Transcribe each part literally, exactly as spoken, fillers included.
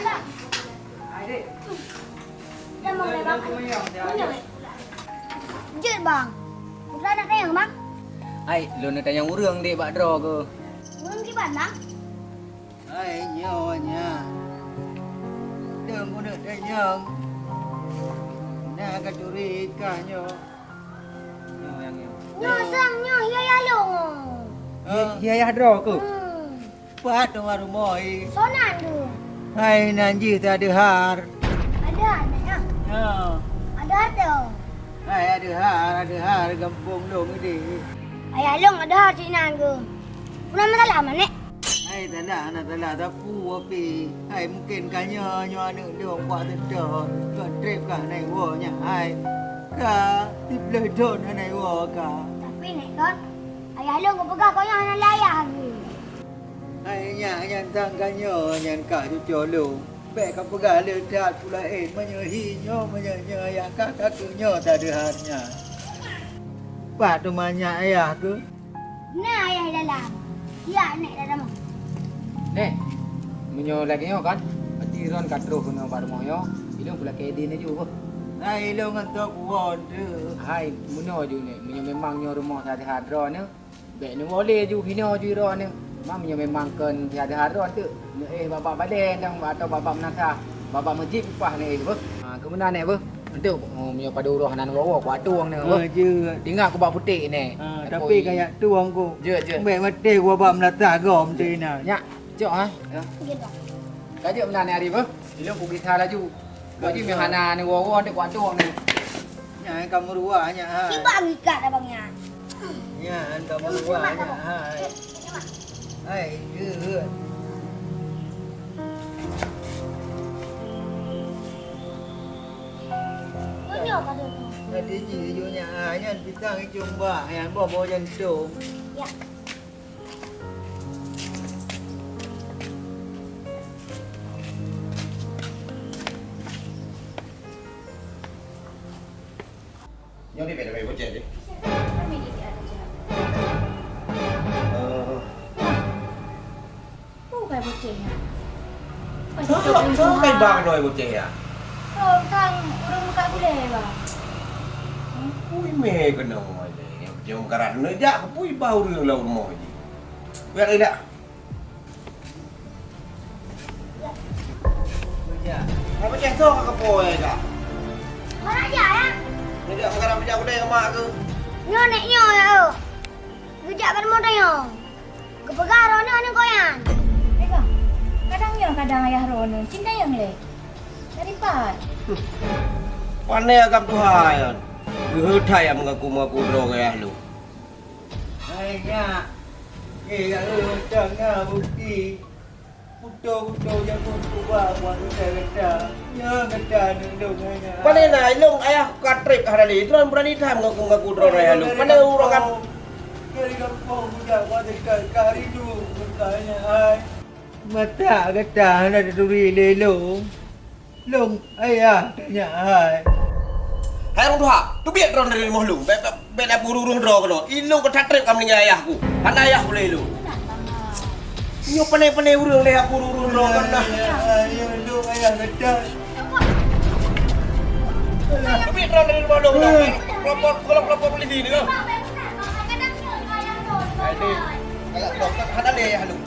Bang. Dah mau, Bang. Jeuet, Bang. Putra nak tanyong, Bang. Hai, lôn neutanyong ureueng deh bak droe keuh. Ureueng kiban, Bang? Hai, nyoe nyan. Deuh keuneuk tanyong. Na ka turi kah nyoe? Nyoe nyang nyoe. Nyoe sang nyoe, hié yah lôn. Hah? Hié yah droe keuh? Hmm. Pat teuma rumoh i? Sonan tu. Hai, nan jih Adeuhar. Adeuhar, Nek, ah? Ya. Adeuhar tu. Hai, Adeuhar, Adeuhar gampông lôn ideh. Ayah lôn Adeuhar cit nan keuh. Peue na masalah, Mak, Nek? Hai, salah, hana salah sapeue pih. Hai, mungken ka nyoe, nyoe aneuk lôn kuat seutôt. Ka trép ka hana iwoe nyan, hai. Ka siplôh thôn hana iwoe ka. Tapi, Nek, kon, ayah lôn geupeugah kon nyoe hana lé ayah geuh. Hai nyak, nyan sang ka nyoe nyan ka cucoe lôn. Bèk kapeugah le that peue laén, meunyoe hi nyoe, meunyoe nyoe ayah ka, ka keuh nyoe Adeuhar nyan. Pat teuma nyak ayah keuh? Na ayah di dalam. Ya, Nek, dalam. Nek, meunyoe lagèe nyoe kan, berarti droen ka troh keunoe bak rumoh nyoe, ilôn kulakèe idin laju beuh. Na ilôn ngon tok kuwoe teuh. Hai, meunoe ju, Nek, meunyoe memang nyoe rumoh Adeuhar droeneuh, bèk neuwoe lé ju, hinoe ju droeneuh. Ma meunyoe memang kon Adeuhar droeneuh teuk, neuéh bak-bak balèe nyang atau bak-bak meunasah, bak-bak meuseujid upah neuéh beuh. Ha, keu meunan, Nek, beuh. Enteuk, oh, meunyoe padub uroe hana neuwoe-woe, kuatueng neuh beuh. Ha, jeuet. Tinggai kubak putéh, Nek. Ha, tapi ka jak tueng ku. Jeuet, jeuet. Bèk maté kubak meunasah gob teuh inan. Nyak, cok, ha? Ya. Ka jeuet meunan, Nek, ari beuh. Ilôn kugisa laju. Baju meuhana neuwoe-woe, dek kuat tueng ni. Nyan ka meuruwa nyan, hai. Sibak ngikat abang nyan. Nyan ka meuruwa nyan, hai. Hai, geuh. Nyoe ka tu. Tadi ji ju nyan, hai, nyan pisang icong bak, nyan boh-boh jantong. Ya. Nyoe di beda boceh deh. Kami di ada je. Eh. Oh, kai boceh ya. Sa, sa kai bang noi boceh ya. Oh, kang urang muka gulai bang. Pui meh kena ngoi deh. Dia meukarat neujak pui bau urang lam rumah je. Biar tidak. Apa cah sok ka po ya ka? Mana aja ya? Jadi aku kadang bijak udah sama aku. Nyoe nek nyoe ya oh. Geujak ban moto nyoe. Geupeugah roh nyoe aneuk goyan. Eh bang, kadang nyoe kadang ayah roh nyoe. Cinta yang le. Dari pat. Pandai agam Tuhan. Geuheutai yang mengaku-mengaku droe ayah lu. Hai nyak. Eh, ya Allah, tang na bukti. Kuto-kuto nyang pun kuba buat gata-gata. Nyoe gata neulong hai nyak. Pane na ilong ayah ka trép hana lé. Droen beurani that mengaku-ngaku droen ayah lôn. Pane urang kan. Dari gampông budak buat dekat ka rindu gata nyak hai. Mata gata hana taturi lé lôn. Lôn ayah tanya hai. Hai ureueng tuha, teubiet droe dari rumoh lôn. Bèk, bèk, bèk na buru-buru droe keunoe. Ilôn ka that trép ka meuninggai ayah ku. Hana ayah ku lé lôn. Nyoe pane-pane ureueng lé buru-buru droe keunoe. Ayah, ayah, lôn ayah gata. Teubiet droe dari rumoh lôn. Kelompok, kelompok polisi ni. Hai, ni. Hana lé ayah lôn.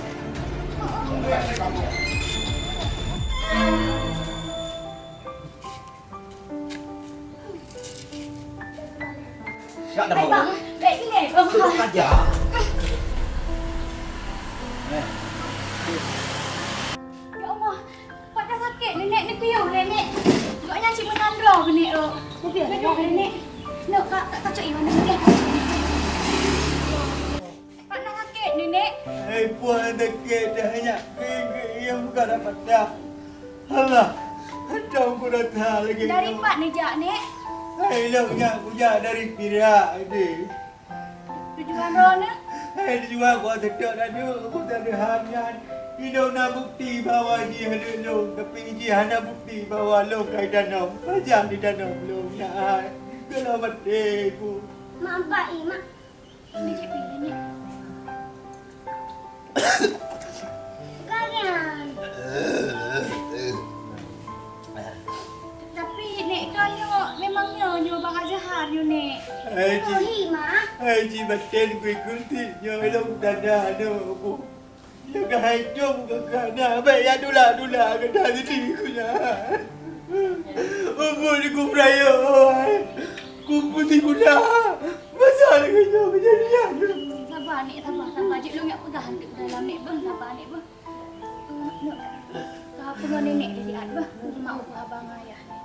Siap dah. Hai, mau? Bang. Baik ni, Bang. Duduk saja. Eh. Ya Allah, pat ka sakét ni, Nek, ni piôh lé, Nek. Agaknya cit meunan droe keuh, Nek, oh. Ni piôh lé, Nek. Nek, ka, ka, ka cok iwan ni, Nek. Pat na sakét ni, Nek? Hai, puan sakét dah nyak. Geuh, geuh, iya bukan dah patah. Alah, hantom ku rata lagi. Dari pat neujak, Nek? Hai, lôn nyak kujak dari Pirak, deh. Tujuan droeneuh? Hai, tujuan ku seutôt aneuk, ku teudehan nyan. Ilôn na bukti bahwa jih aneuk lôn, tapi jih hana bukti bahwa lôn kai tanom. Pajan ditanom lôn, nyak hai. Keunoe maté ku. Mak, empat, eh, Mak. Ini cek pilih ni. Galian. Hai jibaten kui kulti nyoe lom tanda aneuk bu. Nyang ka hai dum ka kana, bèk ya dula-dula gata siti ku nyan. Umur ku peurayeuk, ku putih gula. Masa lagèe nyoe keujadian. Sabar, Nek, sabar, sabar. Jeuet lôn jak peugah keu dalam, Nek, beuh, sabar, Nek, beuh. Ka peugah nenek di siat, beuh. Mak ubah abang ayah, Nek.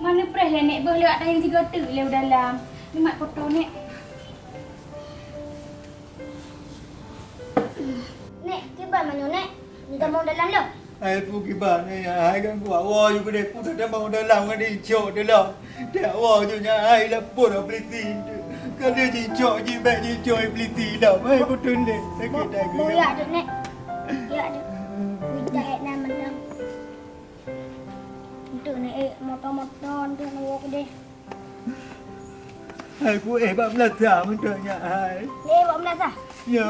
Mana preh lé, Nek, beuh, lewat tayang tiga tu, lewat dalam. Mak foto, Nek. Nek, kiban manoe, Nek? Ni kamoe dalam lom. Hai, peue kiban, Nek? Hai, kan kuat. Woe, yue keudeh, peue tamong dalam ngon dicok tu lom. Tak woe, yue nyan, hai, lapor polisi. Kalau dicok, jibèk dicok polisi lom. Hai, beutôi, Nek. Sakét hati. Bo, bo, ya, Nek. Ya, Nek. Minta, Nek, nama dong. Untuk, Nek, eh, moto-moto, untuk, Nek, woe keudeh. Hai, ku, eh, bak meulasa, beutôi nyan, hai. Eh, bak meulasa? Ya.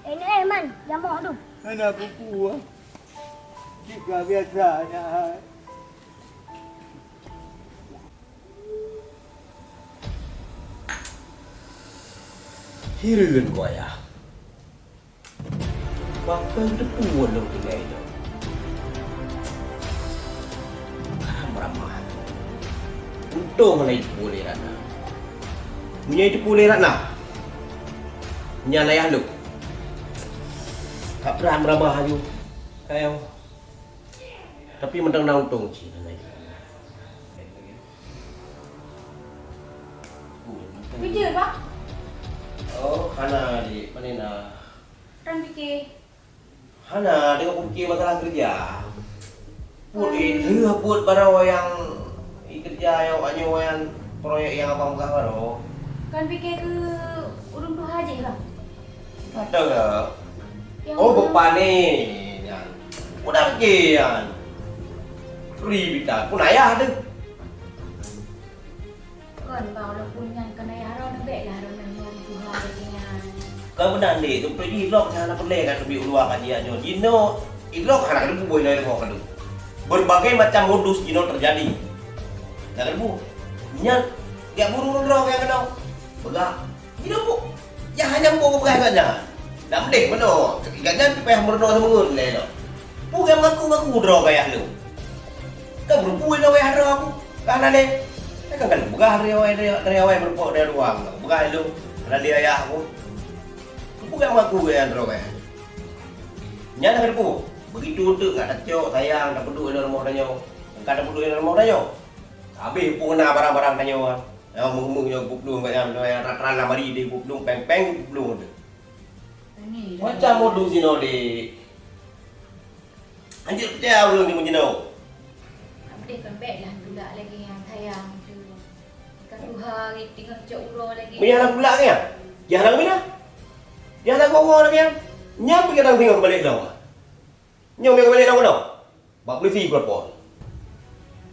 Eh, Nek, eh, man, jamoe tu. Hana peue-peue. Jika biasa nyan, hai. Hireuen ku ayah. Pakon teupeu lôn tinggai lôn. Haram ramah. Untông hana jiteupeue lé Ratna. Meunyoe jiteupeue lé Ratna, nyan ayah lôn. Ka prah meuramah laju. Ayo. Tapi mantong na untông cit hana jiteupeue. Bijeu, Pak? Oh, hana, Dik. Pane na? Tan pike. Hana, deungon kupike masalah keureuja. Buet, hmm, lheueh buet baroe nyang, i keureuja nyang awak nyoe nyan, proyek nyang abang peugah baroe. Kan pike keu ureueng tuha jih, Bang? Ada ya? Nyang oh, mana? Bepane nyan. Udah pike nyan. Ri bita, pun ayah deh. Kon, Bang, walaupun nyan kon ayah droeneuh, bèk lah droeneuh ngon tuha lagèe nyan. Ka meunan, Dek, teupeu jih lom hana peureulèe ka teubiet u luwa ka jijak nyoe. Jinoe, idroe hana ka teupeu bui lom ilmu ka deuh. Berbagai macam modus jinoe terjadi. Ka teupeu. Nyan, jak buru droe nyang keunoe. Peugah, jinoe bu, nyang hana bu peugah gata nyan. Dak meudeh meunoe, gata nyan payah meurunoe seumeungeut lé lom. Peue nyang mengaku-ngaku droe keu ayah lôn? Ka meureumpue lom ayah droe aku. Ka hana lé. Kan ka lôn peugah dari awai, dari, dari awai meureumpok dari luwa. Peugah lôn, hana lé ayah aku. Peue nyang mengaku ayah droe keu ayah lôn? Nyan ka teupeu. Begitu teuk ka tacok sayang, tapeuduek lam rumoh tanyoe. Ka tapeuduek lam rumoh tanyoe. Habéh peue na barang-barang tanyoe. Nyang meuh-meuh nyoe guplueng, nyang rata-rata lamari di guplueng, péng-péng guplueng tu. Macam modus jinoe, Dek. Anjeuet peucaya ureueng nyang jinoe. Abdeh kan bèk lah tulak lagèe nyan sayang tu. Ka tuha tinggai cok uroe lagèe. Meunyo hana tulak lagèe nyan? Nyan hana geuminah? Nyan hana geuwoe lagèe nyan? Nyan pih kadang singoh keubalek lom. Nyoe meunyo keubalek lom keunoe? Bak polisi kulapor.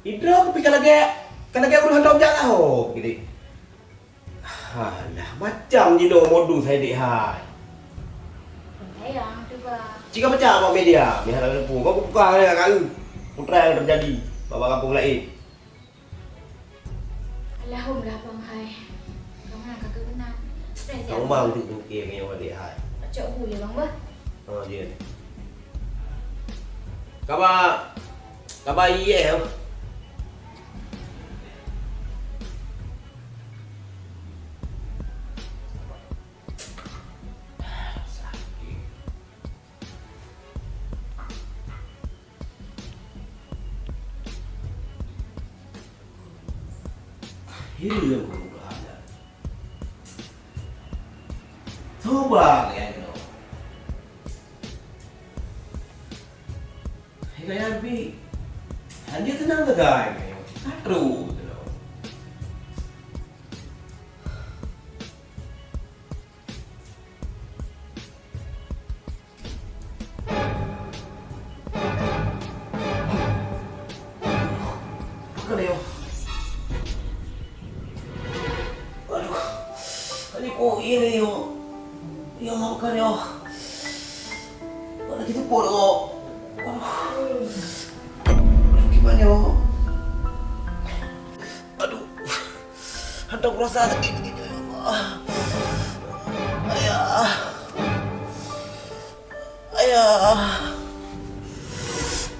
Idroe pih ka lagèe, ka lagèe ureueng hantom jak laôt, Dek. Alah, macam jinoe modus hai Dek hai. Sayang tu, Bang. Cit ka peucah bak media, meuhana teupeu. Bak buka ka eu putra nyang teujadi bak, bak gampông laén. Alhamdulillah, Bang hai. Bang hai ka keunan. Ka uma untuk pike ngon Dek hai. Cok bu ya, Bang, bah. Ha, jeuet. Kaba, kaba ié. Hireuen keu muka anda. Coba kalian kena. Hai kaya bi, hanya tenang sagai kaya. Katru tu. Apa kena yo? Aduh, kali ko iya yo. Yo mau kena yo. Mana kita por ko? Aduh. Aduh, gimana yo? Aduh. Hantom kurasa sakét geuh, ya Allah. Ah.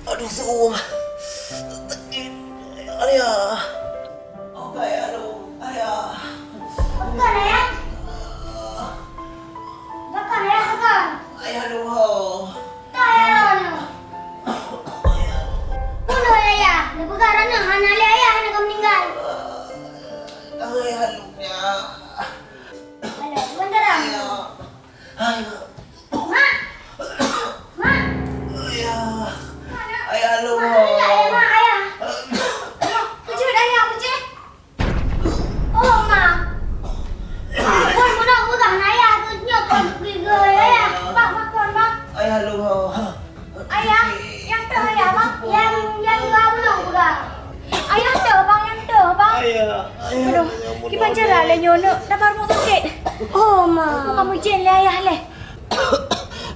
Aduh, su. Sakit. Ayah. Ayah, aduh, ayah. Bukan, ayah. Bukan, ayah, bukan. Ayah, aduh. Tak, ayah, aduh. Bunuh, ayah. Dia pegang aneuk, hana lé ayah, aneuk ka meninggal. Ayah, aduh, ya. Alah, bukan terang. Ayah. Ayah. Mak! Mak! Ayah. Mak, nak. Ayah, aduh. Mak, nak, ayah, Mak, ayah. Mak, kejut ayah, kejut. Oh, Mak. Mak, kon bunoe peugah na ayah, kejut kon gigel ayah. Mak, mak, kon, Mak. Ayah, aduh. Ayah, nyang toh ayah, Mak. Nyang, nyang dua bunoe peugah. Ayah toh, Bang, nyang toh, Bang. Ayah, ayah, aduh, ya ampun, kiban cara lé nyoe, nak, dah baru sakit. Oh, Ma. Kamu jin lé ayah lé.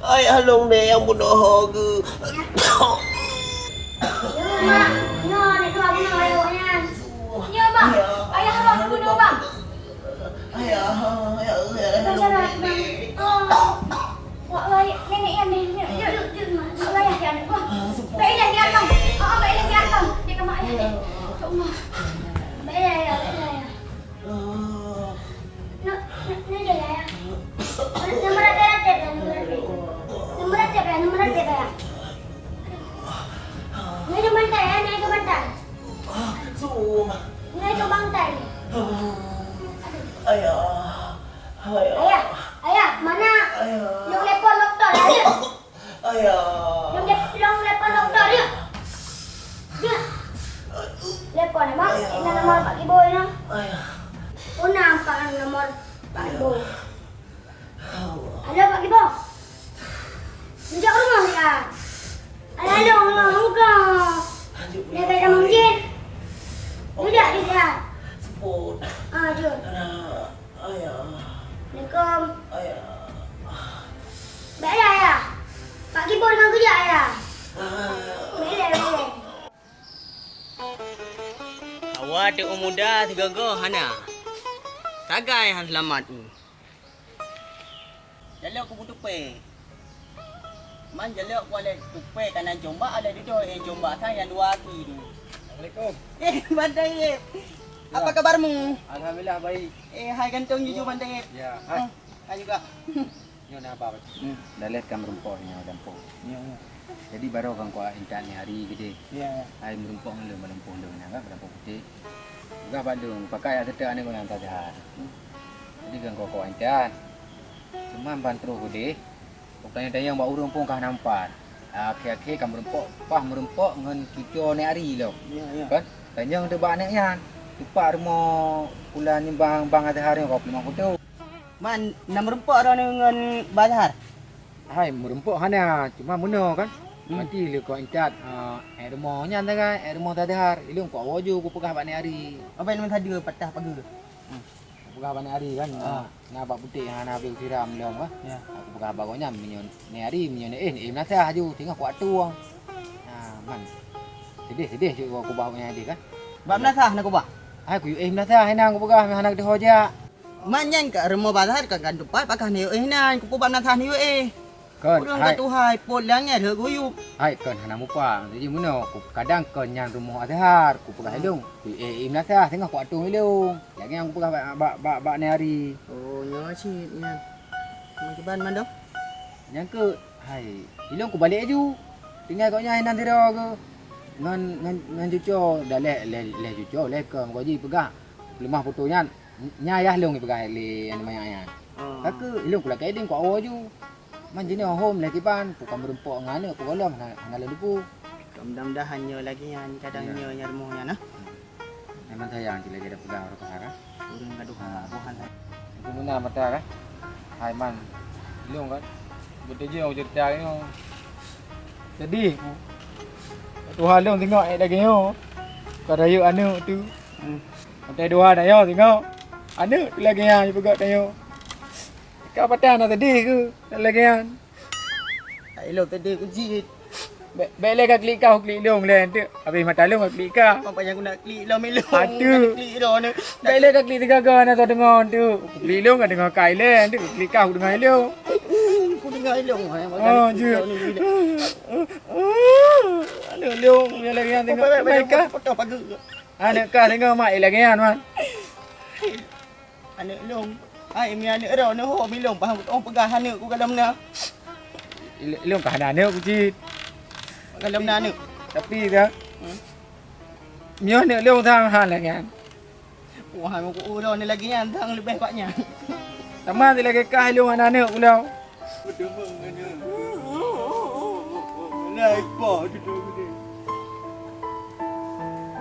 Ayah lôn deh nyang bunoe geuh. Nyoe, Ma. Nyoe, nak, dua bunoe ayah awak nyan. Nyoe, Ma. Ayah awak bunoe, Bang. Ayah, ayah, ayah, ayah, ayah. Wak, wak, nenek Yan, nenek Yan. Yuk, yuk, yuk, Mak. Wak, wak, ayah, ayah. Wak. Bak ilèe di atang. Ah, bak ilèe di atang. Dia ke mak ayah ni. Ya Allah. Bak ilèe, ayah, bak ilèe, ayah. Nak, nak, nak, ayah, ayah. Nak, nak meratép-ratép, ayah, nak meratép. Nak meratép, ayah, nak meratép, ayah. Nak ikôt bantai, ayah, nak ikôt bantai. Nak ikôt bantai. Ayah. Ayah. Ayah, ayah, mana? Ayah. Lôn telepon dokto, ayah. Ayah. Lôn te-, lôn telepon dokto, ayah. Ayah. Telepon, emang? Ayah. Ini nomor Pak Kibo, ini. Ayah. Puna empat nomor Pak Kibo. Ayah. Halo, Pak Kibo. Meujak rumoh, ya. Halo, halo, halo, halo. Dia kata mungkin. Tidak, tidak. Sebut. Ah, jom. Anak. Ayah. Assalamualaikum. Ayah. Baiklah, Ayah. Pak Kibo dengan kerja, Ayah. Ah. Baiklah, baiklah. Awak teuh muda sigoe-goe hana. Sagai han seulamat. Jalok kubu tupe. Man jalok ku alek tupe kana jombak alek dudoe, eh, jombak sang nyang dua aki tu. Assalamualaikum. Eh, Bang Taib. Apa kabarmu? Alhamdulillah, baik. Eh, hai gantong jujur, Bang Taib. Ya, hai. Hmm, hai juga. Nyoe na apa, Bang? Hmm. Daleh ka meureumpok nyoe gampông. Ya, ya. Jadi baroe kan kuat intat ni hari gede. Ya, ya. Hai meureumpok ngon lôn balampôh lôn na kan, balampôh putéh. Peugah bak lôn, pakai aseute aneuk geuh nyang teuga. Hmm. Jadi kan kuat intat. Cuma ban troh gede. Tanyong-tanyong bak ureueng pun ka na meupat. Akhé-akhé ka meureumpok, paih meureumpok ngon cuco Nek Ari lom. Ya, ya. Kan? Tanyong teuh bak aneuk nyan. Teumpat rumoh pula nimbang Bang Azhar nyoe ka peuleumah kutu. Man, na meureumpok droeneuh ngon Bang Azhar? Hai, meureumpok hana, cuma meunoe kan. Hmm. Berarti lé kok intat, eh, rumoh nyan kan, rumoh Bang Azhar. Ilôn kok woe ju kupeugah bak Nek Ari. Apa nyang meusadeue patah pageue? Hmm. Kupeugah bak Nek Ari kan, ah, na, na bak putéh nyang hana habéh siram lom kan. Ya. Kupeugah bak gobnyan meunyoe Nek Ari, meunyoe Nek Éh, Nek Éh meunasah ju, singoh kuat tueng. Nah, man. Sedih-sedih ju kupeugah bak Nek Ari kan. Bak meunasah na kupeugah? Hai, kuyue Éh meunasah, hai nang kupeugah, hana geutuho jak. Man nyan ka rumoh Bang Azhar ka, ka tupat, pakah neuyue Éh nan, kupeugah bak meunasah neuyue Éh. Kon, ureueng hai. Ka tuha ipot langét heuet guyup. Hai, kon hana muphom. Jadi meunoe, ku, kadang kon nyan rumoh Azhar, kupeugah ilôn. Ku, eh, eh, meunasah, singoh kuat tueng ilôn. Lagèe nyang kupeugah bak, bak, bak, bak Nek Ari. Oh, nyoe cit nyan. Meukiban mandum? Nyang keu, hai, ilôn kubalek aju. Tinggai gobnyan inan sidroe geuh. Ngon, ngon, ngon cuco, dah lhèe, lhèe, lhèe cuco, lhèe keu, meukaji peugah. Leumah putôh nyan, nyan ayah lôn jipeugah lé aneuk manyak nyan. Oh. Ka keuh, ilôn kulakèe idin kuat woe aju. Man jinoe hom lé kiban, peue ka meureumpok ngon aneuk, peue gohlom hana, hana lôn teupeu. Mudah-mudahan nyoe lagèe nyan, kadang nyoe nyang rumoh nyan, nah. Memang sayang cit lagèe tapeugah ureueng kasar, kan? Ureueng gadoh bohan. Itu beuna mata, kan? Hai man, ilôn kan? Beutôi jih ureueng ceurita nyoe. Sedih ku. Tuha lôn singoh èk lagèe nyoe. Ka rayeuk aneuk tu. Hmm. Watèe tuha na nyoe singoh. Aneuk tu lagèe nyan jipeugöt tanyoe. Ka patah na sedih ku lagèe nyan. Hai lôn teudeuk jih. Bèk, bèk lé ka klik kah, klik lôn lé, enteuk. Habéh mata lôn ka klik kah. Apa nyang guna klik lôn, ilôn? Aduh. Klik lôn ni. Bèk lé ka klik teuga-ga na tadeungoe enteuk. Klik lôn ka deungoe kai lé, enteuk klik kah deungoe ilôn. Tinggai lôn, hai, Oh, jeuet. Aneuk lôn, nyang lagèe nyan tengok. Baik, baik, baik, baik, kah? Potong pageue. Aneuk kah tengok mak lagèe nyan, Man. Aneuk lôn. Hai, mi aneuk droeneuh ho, mi lôn paham, oh, peugah aneuk ku galom na. Ilôn ka hana aneuk ku cit. Galom na aneuk. Tapi ka. Hmm. Nyoe aneuk lôn sang hana lagèe nyan. Wah, muka uroe ni lagèe nyan sang leubeh bak nyan. Sama si lagèe kah lôn hana aneuk ku lôn. Beudeumeung aneuk. Nah, ipo dudoe geude.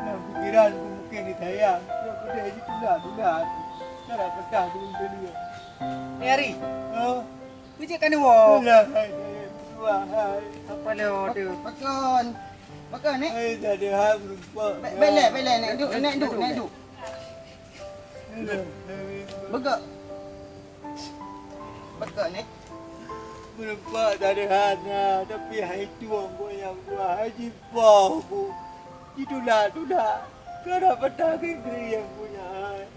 Nah, pikiran ku mungkin disayang. Dia geude jitulak-tulak. Cara pecah dulu dia. Ni hari. Oh. Kujak ka neuwoe. Alah, hai, hai, hai. Apa lewat tu? Pakon. Pakon, eh? Hai, tak ada hal merumpok. Be-, belek, belek, naik duk, naik duk, naik duk. Alah, hai. Begak. Begak, naik. Merumpok tak ada hal, nah. Tapi hai tuan pun yang buah, hai jipau pun. Ditulak-tulak. Kau dah patah gengri yang punya, hai.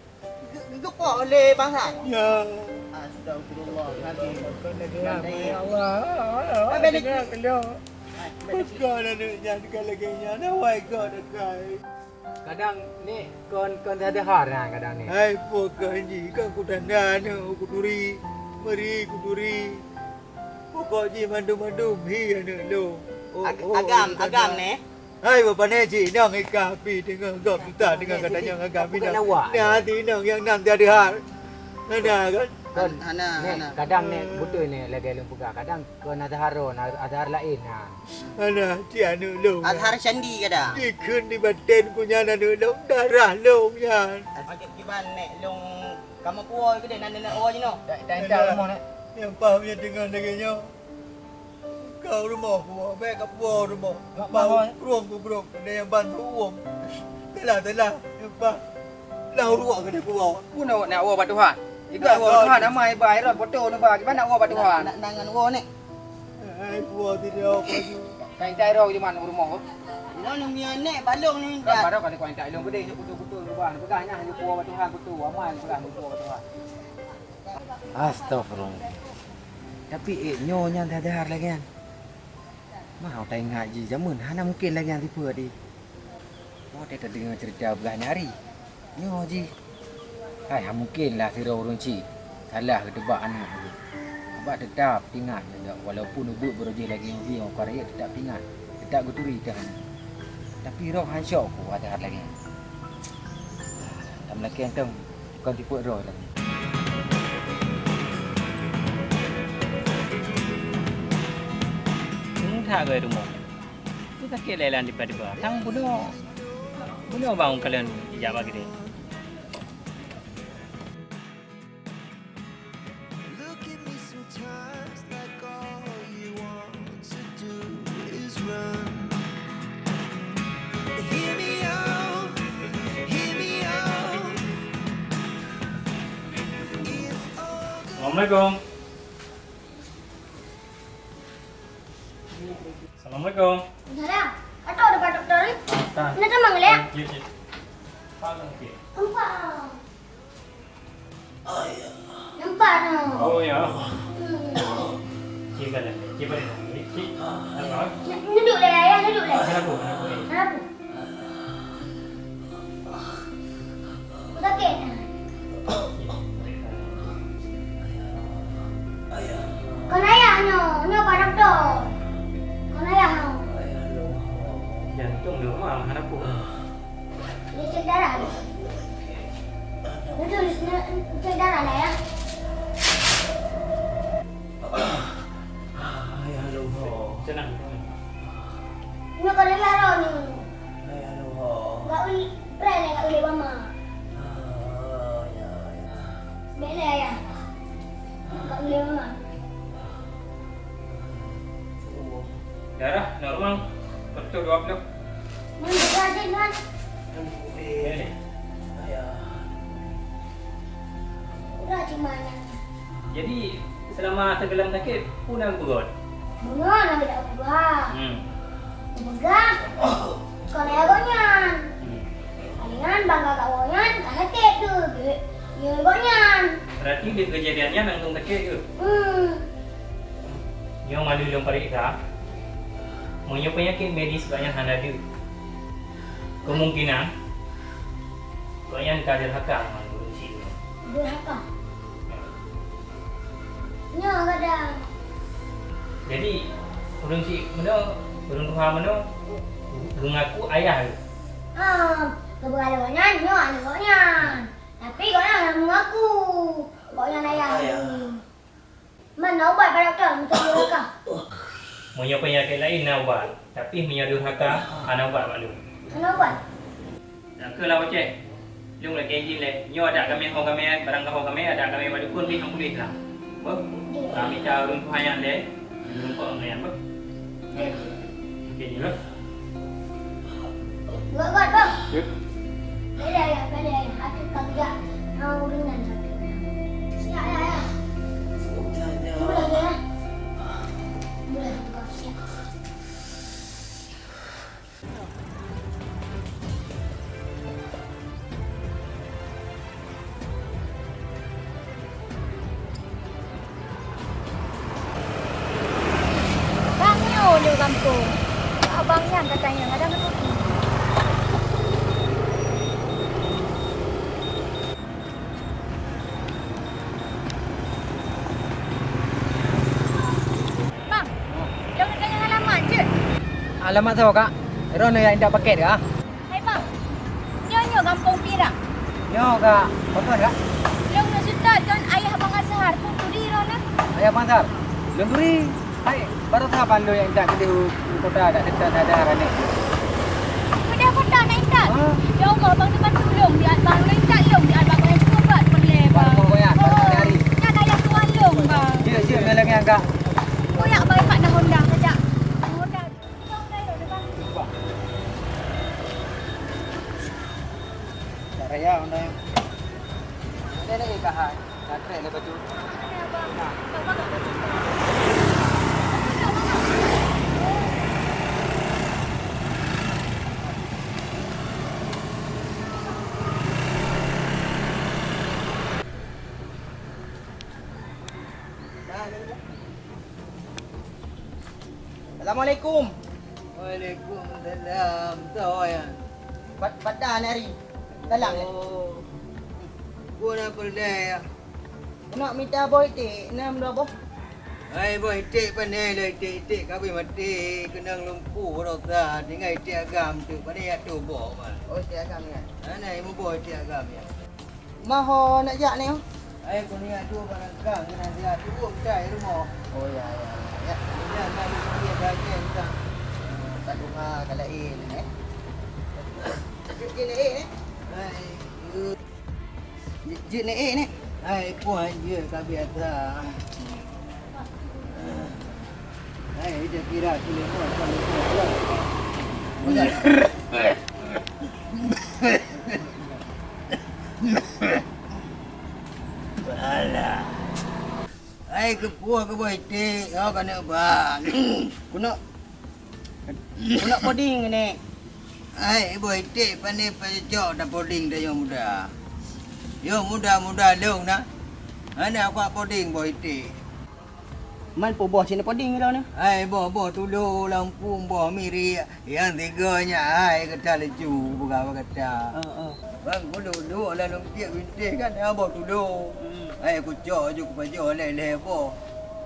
Ge-, geupo lé bangsa. Ya. Astagfirullahalazim. Ya Allah. Apa ni? Peugah aneuk nyan ka lagèe nyan, awai kau dekai. Kadang ni kon, kon sadeuhar na kadang ni. Hai, peugah nji, kan kutanda aneuk kuturi, meri kuturi. Pokok jih mandum-mandum hi aneuk lôn. Oh, Ag-, oh, agam, agam ni. Hai, bapa neh cik inong ikan api deungon gob tuta deungon katanya ngon kami nong. Nah, hati inong nyang nan tiada hal. Hana kan? Kon, hana, hana. Kadang ni beutôi ni lagèe lôn peugah. Kadang kon Azhar ron, Azhar laén ha. Hana, cik aneuk lôn. Azhar Syandi kadang. Dikheun di baten ku nyan aneuk lôn, darah lôn nyan. Ajoh kiban nek lôn kamoe puwoe keudeh nan nenek woe jinoe. Dah, dah, dah, dah. Nyang paham nyang deungon lagèe nyoe. Ka u rumoh kuwoe, bèk ka puwoe u rumoh. Bak rumoh, eh? Krueng kubrok, keuneuk nyang ban beuuem. Telah, telah, nyang ban. Lah uruek keuneuk kuwoe. Peue nak, nak woe bak Tuhan? Iga woe bak Tuhan, amai ba, Herod, foto neuba, kiban nak woe bak Tuhan? Nak, nak, nak ngon woe nèk. Hai, puwoe sidroe, puwoe. Kai tai roh jeumah u rumoh. Inoe neumia nèk, balong ni. Kan baru kali kuan tak ilong gede, foto-foto neuba, neupeugah nyan, hana puwoe bak Tuhan, foto, amai neupeugah, hana puwoe bak Tuhan. Astagfirullah. Tapi ék nyoe nyan that-that lagèe nyan. Mau taingat jih jameun hana mungken lagèe nyan sifeuet jih. Watèe tadeungoe ceurita peugah nyan hari. Nyoe jih. Hai, hana mungken lah sidroe ureueng cit salah geuteubak aneuk jih. Bak teutap ingat, walaupun ubeuek beurojih lagèe nyoe jih ngon ukara rayeuk teutap ingat. Teutap geuturi teuh aneuk. Tapi roh han syok ku watèe that lagèe nyan. Tameulakèe teuh kon tipeuet droe lagèe nyan. Cuma that goe rumoh. Tu sakét lé lam tiba-tiba. Tang bunoe. Bunoe bang kalon ijak bak gede. Look at me sometimes like all you want to do is run. Hear me out, hear me out. If all the Assalamualaikum. Assalamualaikum. Salam. Atau ada batuk dari? Nah. Ini teman ngeliat? Cik, cik. Apa lagi? Empat. Nampak tu. Oh, ya. Hmm. Cik balik. Cik balik. Cik. Apa? N-, duduk lah, ayah, duduk lah. Kenapa? Kenapa? Kenapa? Sakit. Kon ayah nyoe, nyoe padam dong. Kon ayah nyoe. Jantung dia lemah, kenapa? Dia cek darah. Betul, cek darah lah ya. Ayah luho. Tenang, tenang. Nyoe ka rila roh ni. Ayah luho. Enggak uli, pernah enggak uli mama. Ah, ya, ya. Bela ya. Enggak uli mama. Darah normal, seratus dua puluh. Mana rajin kan? Ini. Ayah. Rajin mana? Jadi, selama tenggelam sakit, pun nak beugöt? Beugöt, nak beugöt. Hmm. Beugöt. Kalau ya gobnyan. Hmm. Palingan bangga kat gobnyan, tak sakit tu. Dia, dia gobnyan. Berarti di kejadiannya langsung sakit ke? Hmm. Nyoe mandum lôn pareksa, meunyoe peunyakét medis gobnyan hana deuh, kemungkinan gobnyan ka durhaka ngon ureueng syik. Durhaka? Nyoe kadang. Jadi, ureueng syik meunoe, ureueng tuha meunoe, geungaku ayah geuh. Ah, keubeuralée gobnyan, nyoe aneuk gobnyan. Tapi gobnyan hana meungaku gobnyan ayah geuh. Man na ubat, Pak Dokto, untuk durhaka? Meunyoe peunyakét laén na ubat, tapi meunyoe durhaka hana ubat mandum. Hana ubat? Dak keuh lah, Boceh. Lôn lakée idhin lé. Nyoe adak kamoe ho kamoe, barang ka ho kamoe, adak kamoe bak dukon pih han puléh lah. Beuh? Ka mita ureueng tuha nyan lé. Ureueng kok nyan, beuh? Oke, jeuet. Buat, buat, bang. Jeuet. Boleh, ya, boleh. Aku tak bijak. Mau ureueng nyan sakét. Siap, ya, ya. Boleh, ya. Boleh, bang. Siap. Bang nyoe lé gampông. Abang nyan katanya kadang rugi. Bang, lôn neutanyong alamat jeuet. Alamat soe, Kak? Droeneuh nyang intat pakét kah? Hai bang, nyoe, nyoe gampông Pirang. Nyoe ka, pakon ka? Lôn nyoe seutôt kon ayah Bang Azhar, peue turi droeneuh? Ayah Bang Azhar? Lôn turi. Hai, baroesa ban lôn nyang intat keudeh u, u kota dak seutôt Azhar aneuëk. Keudeh kota na intat? Ah. Ya Allah, bang, neubantu lôn, diat bang, lôn intat lôn, diat bang, bang, bang, bang, bang, bang. Bang, bang, bang, bang, bang. Nyan ayah tuan lôn, bang. Jeuet, jeuet, ngon lagèe nyan, Kak. Kuyak, bang, ikat na Honda saja. Honda. Raya, Honda. Ada lagi kah? Baterai ada baju. Nah. Assalamualaikum. Waalaikumsalam. Soe nyan? Pat-, pat na nari. Salam, eh. Oh. Peue na peureulèe, ya? Keuneuk mita boh iték, na meudua boh? Hai, boh iték pane lé, iték-iték ka abéh maté, keunong lumpuh baroesa, tinggai iték agam teuk, pane jak tuboh, man. Oh, iték agam, ya? Hana, imeubôh iték agam, ya. Ma ho neujak nyoe? Hai, keuneuk jak tuboh barang kang, keuneuk jak tuboh, cai rumoh. Oh, ya, ya, ya, ya. Nyan, nyan, nyan, nyan, nyan. Ka tuha ka laén, eh. Jeuet, jeuet, eh, eh. Hai, eh. Jeuet, jeuet, eh, eh. Hai, puan jeuet ka biasa. Hai, ida kira tuléh mo, tuléh mo. Alah. Hai, keupeue keuboh iték, oh, keuneuk ban. Keuneuk, keuneuk poding ni. Hai, boh iték, pane pacok tapoding tanyoe muda. Yoh muda-muda lôn na. Hana kuat poding boh iték. Man peuboh sineuk poding lôn na. Hai, boh, boh tulo, lampung, boh miriek. Nyang tiga nyan hai gata laju peugah bak gata. Heeh. Bang, ku duek-duek lam lungkiek bintéh kan, hana boh tulo. Hmm. Hai, kucok ju kupajoh lhèe-lhèe boh.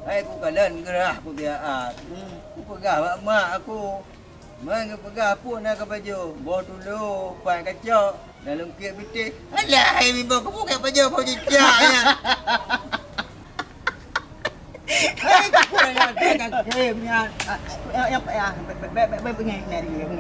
Hai, kukalon geurah kupiaat. Hmm. Kupeugah bak mak aku, "Mang, geupeugah peue na kapajoh? Boh tulo, pat kacok, lam lungkiek bintéh." Alah, hai, mimba kupeugah pajoh boh cicak nyan. Hei, kurang ajar kan game nyan. Ah, ya, ya, ya, be-, be-, be-, be-, bengeng nari, bengeng.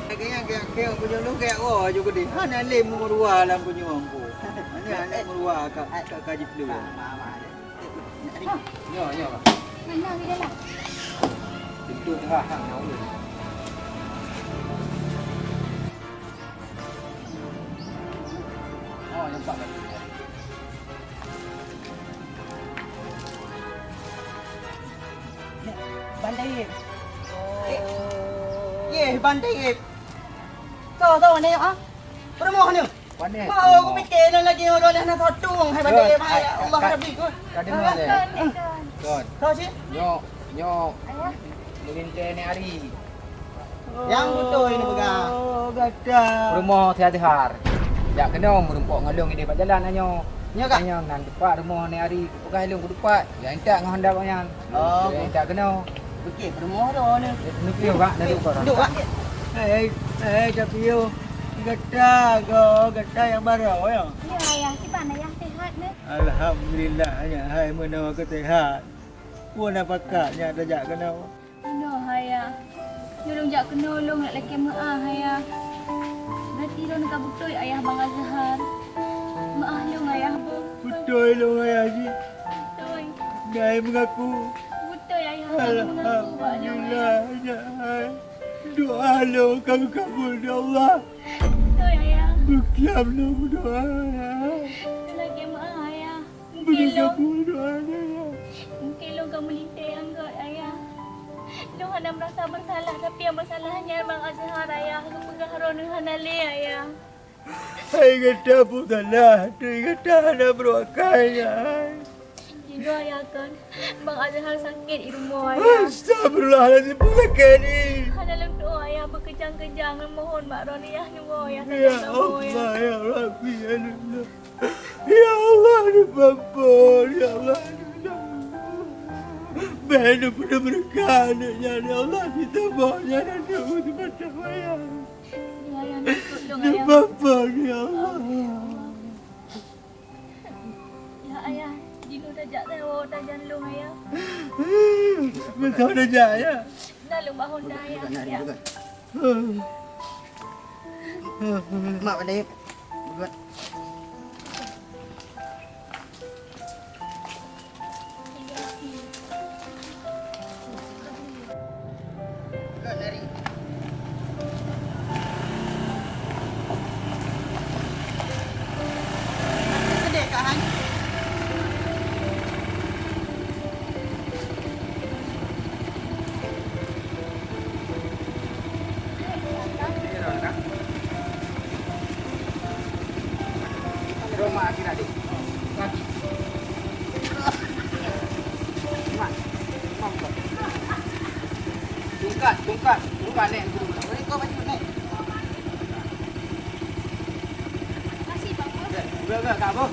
Lagèe nyan, kaya, kaya punyueng lôn kaya, oh, aju geudeh. Hana lé meurua lam punyueng ku. Hana, hana meurua ka, ka, ka jiplu. Nyoe, nyoe, Bang. Mana di dalam? Pintu tengah, ha, nyoe. Oh, nampak dah. Ni, Bang Taib. Eh, ye, Bang Taib. Soe, soe, ni, ah? Peurumoh ni. Panéh. Mau kupikir nan lagi ulôn hana sotong hai bandé. Hai Allah Rabbi ku. Ka deungoe lé. Kon. Kau sih? Nyoe, nyoe. Ayah. Meulintèe Nek Ari. Nyang beutôi ni peugah. Oh, gata. Rumoh si Azhar. Jak keunoe meurumpok ngon lôn idéh bak jalan nyoe. Nyoe kah? Nyoe nan teumpat rumoh Nek Ari. Peugah lôn keudupat. Jak intat ngon honda gobnyan. Oh. Jak intat keunoe. Bukit peurumoh tu ni. Nukil bak dari ukara. Duk bak. Eh, eh, tapi yo. Gata go, gata nyang baroe yo. Ya, ayah, kiban ayah sehat ni? Alhamdulillah, ayah hai meunoe keu sehat. Peue na pakat nyak tajak keunoe? Inoe, ayah. Nyoe lôn jak keunoe lôn nak lakèe meu'ah, ayah. Berarti lôn ka beutôi ayah Bang Azhar. Meu'ah lôn, ayah, beuh. Beutôi lôn, ayah jih. Beutôi. Ngai meungaku. Beutôi, ayah. Ngai meungaku bak lôn, ayah. Alhamdulillah, ayah. Doa lôn ka geukabul, ya Allah. Beutôi, ayah. Beuklam lôn meudoa, ayah. Lôn lakèe meu'ah, ayah. Mungkin lôn, mungkin lôn ka meulintèe anggôt, ayah. Lôn hana meurasa beusalah, tapi nyang beusalah nyan Bang Azhar, ayah. Geupeugah droeneuh hana lé, ayah. Hai gata peue salah, teuh gata hana beuruakai, ayah. Jinoe, ayah, kon Bang Azhar sakét i rumoh, ayah. Astagfirullahalazim, peue sakét ni? Hana lôn tu'oh, ayah, beukeujang-keujang mohon bak droeneuh, ayah, nyoe, ayah, ya Allah, ayah. Ya Rabbi, ya Allah. Ya Allah, neupampon, ya Allah, neupampon. Bèk neupeudeuh meureuka aneuk nyan, ya Allah, siteumong nyan aneuk teuh mata wayang. Ya, ya, neupampon, ya Allah. Ya, ayah, jinoe tajak sawoe tajan lôn, ayah. Beutôi tajak, ya. Nah, lôn bak honda, ayah. Ya. Mak, pandai. Buat. Sedih, Kak, hai? Tungkat, tungkat, tungkat, Nek. Udah, udah, Kak, Bos.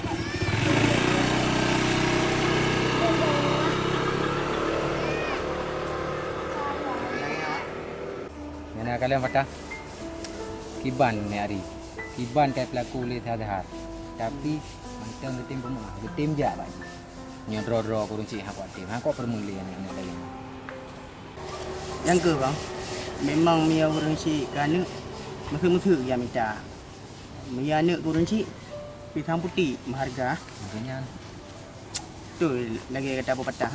Nyang na kalon patah. Kiban Nek Ari. Kiban ka jipeulaku lé si Azhar. Tapi mantong geutem peumeu'ah, geutem jak bak jih. Nyoe droe-droe keu ureueng chik han kuat tem, han kuat peureulèe aneuk-aneuk laén. Nyang keuh, Bang, memang meunyoe ureueng chik keu aneuk, meuseuk-meuseuk jak mita. Meunyoe aneuk keu ureueng chik, pisang putik meuhareuga. Makanya. Tu lagèe gata peupatah.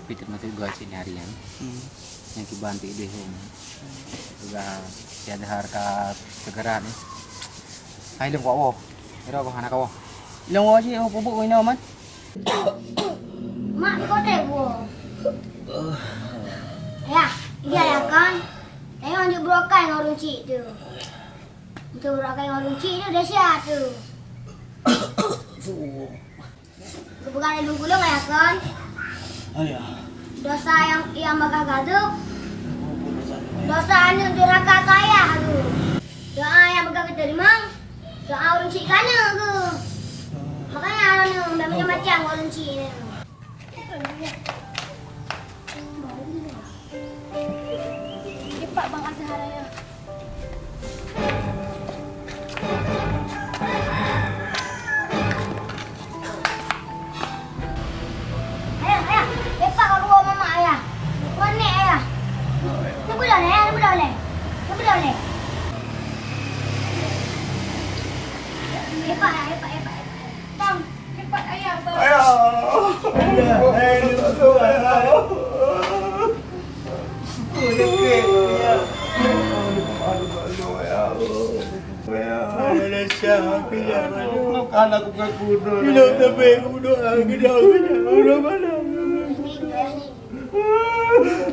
Tapi teumasuk goe cit nyan. Hmm. Nyang kiban ti idéh hom. Peugah si Azhar ka seukerat ni. Hai lôn kuwoe. Ira goh hana kawoe. Lôn woe cit, oh, peubuet inoe, Man. Mak, di kote gua. Ya, iya ya kan. Tengok di berokai ngon ureueng chik tu. Untuk berokai ngon ureueng chik tu dahsyat tu. Geupeugah lé lôn gulong, ayah kon. Ayah. Dosa nyang, nyang bagah gadôh. Dosa aneuk durhaka keu ayah tu. Doa nyang bagah geuteurimong. Doa ureueng chik keu aneuk tu. Makanya aneuk bèk macam-macam ureueng chik ni. Cepat Bang Azhar, ayah. Ayah, ayah, cepat ka ruang mamak, ayah. Ruang nek, ayah. Neubeudoh lé, ayah, neubeudoh lé. Neubeudoh lé. Cepat, ayah, cepat, cepat, cepat. Bang, cepat ayah, Bang. Ayah. Ayah. Ayah.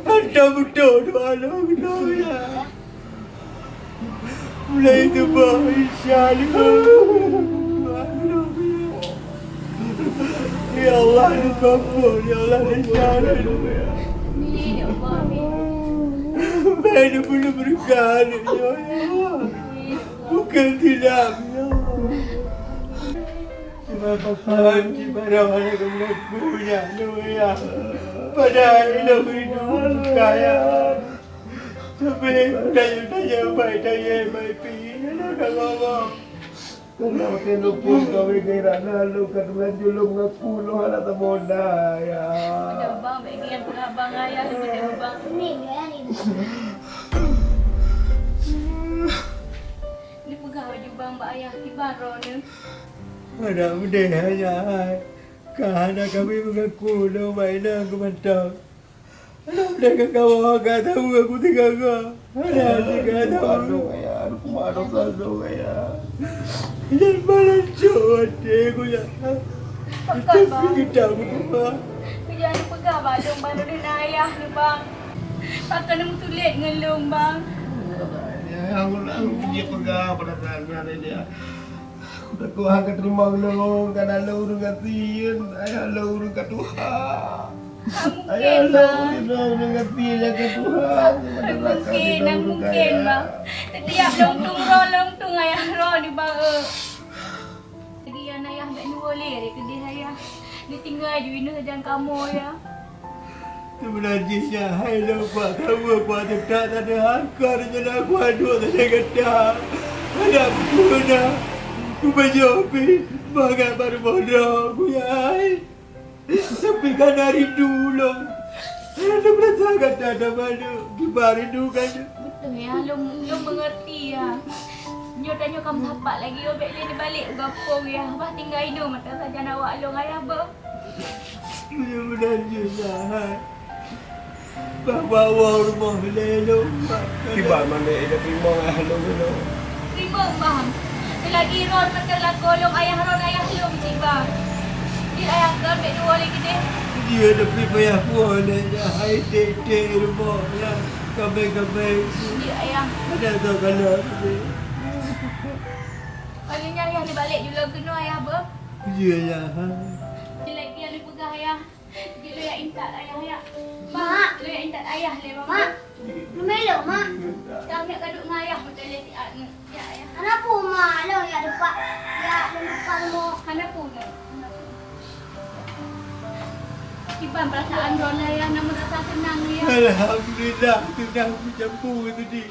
Anda betul doa lôn, ya. Mulai teubang Isya lima puluh. Ya Allah, lima puluh. Ya Allah, Isya lima puluh. Baik, dia pun berkah, ya Allah. Bukan tidak, ya Allah. Cuma pakai, cuma dah mana kena punya, ya. Padahal ilmu itu kaya. Tapi tanya-tanya baik, tanya baik pi, ya dah ngomong. Karena makin luput kau mikir anak lu, ka telanjur lu mengaku lu anak temuda, ya. Udah, Bang, bagi yang pernah Bang ayah gitu, Bang. Ini peugah baju Bang bak ayah kiban droeneuh. Ada udah ayah. Ka hana kami mengaku lu bak inong keu mantong. Alah, udah ka kawa, ka tahu aku teugaga. Alah, teugaga tahu. Aduh, ayah, aduh, kumaha dosa lôn, ayah. Dan malah cok até ku, ya. Pakon, Bang? Kita berdua. Kejak ni peugah bak lôn, Bang, lôn na ayah ni, Bang. Pakon lôn meutulet ngon lôn, Bang? Ya, aku, aku dia peugah pada saat ni, dia. Aku takut hana ka teurimong lôn, karena lôn ureueng gasien, ayah lôn ureueng ka tuha. Ayah lôn ureueng gasien nyang ka tuha. Mungkin, mungkin, Bang. Setiap lôn tueng droe, lôn tueng ayah droe di bae. Jadi, ya, ayah, bèk neuwoe lé, keudeh ayah. Neutinggai ju inoe sajan kamoe, ya. Sebenar jih nyan hai lôn kuat saweue kuat teutak tadeuh angkot rencana kuat duek sajan gata. Adak beutôi na kubajoe pih mangat bak rumoh droe ku nyan. Tapi kana rindu lôn. Lôn meurasa gata na manök kiban rindu gata. Beutôi ya, lôn, lôn meungerti ya. Nyoe tanyoe ka meusapat lagi, oh, bèk lé neubalek u gampông ya. Bah tinggai inoe mantong sajan awak lôn ayah beuh. Mudah-mudahan jeuet lah. Bah bawa rumoh lé lôn. Kiban mandé ida teurimong ayah lôn nyoe. Teurimong, Bang. Seulagi ron mantong lakoe lôn ayah ron ayah lôn cit, Bang. Di ayah kon bèk dua lé keudeh. Dia tapi payah pulang dah hai tete rumoh ya. Kabai-kabai. Di ayah. Ada tau kalau keudeh. Paling nyan ayah ni balek julong keunoe ayah beuh. Iya ya. Lagi yang dipeugah ayah. Jadi, lu ya intat ayah, ya. Mak. Lu ya intat ayah lé, Mak. Mak. Lu melo, Mak. Kami ka duek ngon ayah beutôi lé siat ni. Ya, ayah. Hana peue, Mak. Lu ya depak. Ya, lu depak mo. Hana peue, Mak. Hana peue. Kiban perasaan droeneuh, ya, namun rasa senang, ya. Alhamdulillah, senang meucampur tadi.